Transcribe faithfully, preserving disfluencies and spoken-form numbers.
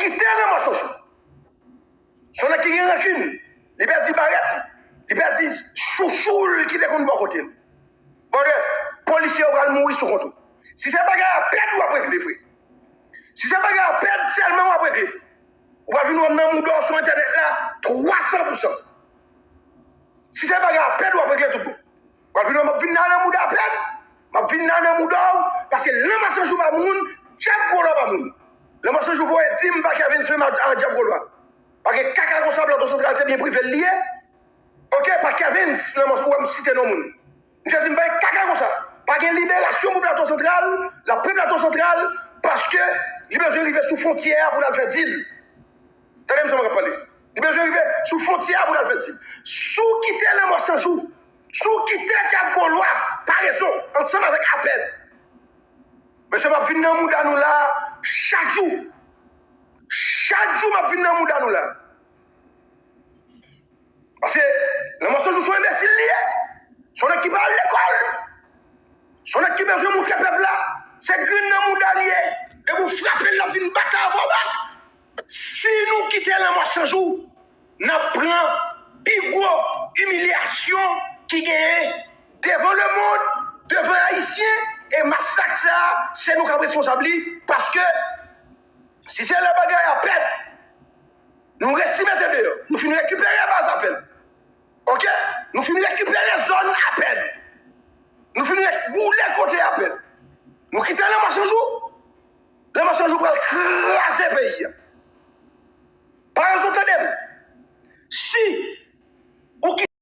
Kite Lanmò Sanjou. Se yon nèg ki gen rankin. Li pèdi barèt li. Li pèdi chouchou l ki te konn bò kote l. Brother, polisye yo pral mouri sou kont ou. Si se bagay a pèd w ap regle vre. Si se bagay a pèd sèlman w ap regle. Ou pral vin wè m nan mouda w sou entènèt la twa san pousan. Si se bagay a pèd w ap regle tout bon. W ap vin wè m ap vin la nan mouda pèd. M ap vin la nan mouda w. Paske Lanmò Sanjou pa moun. Djab Gwo Lwa pa moun. Lanmò Sanjou voye di m pa Kevens menm a Djab Gwo Lwa. Pa gen kaka konsa Plato Santral se byen prive l li ye. Oke, pa Kevens Lanmò ou wè m site non moun. Misye di m pa gen kaka konsa. Pa gen liberasyon pou Plato Santral. L ap pran Plato Santral paske li bezwen rive sou fwontyè a pou l al fè dil. Tande m sa mwen ap pale. Li bezwen rive sou fwontyè a pou l al fè dil. Si w kite Lanmò Sanjou, si w kite Djab Gwo Lwa, parezon, ansanm avèk apèd. Mesye, m ap vin nan mouda nou la chak jou. Chak jou m ap vin nan mouda nou la. Paske Lanmò Sanjou se yon enbesil li ye. Se yon nèg ki pa al lekòl. Se yon nèg ki bezwen moutre pèp la se grenn nan mouda l ye. Depi w frape l, l ap vin bat avè w bak. Si nou kite Lanmò Sanjou, n ap pran pi gwo imilyasyon ki genyen devan lemonn, devan Ayisyen, e masak sa a, se nou k ap responsab li, paske si se lè bagay a pèd, nou resi mete deyò, nou fin rekipere baz apèd. Oke? Nou fin rekipere zòn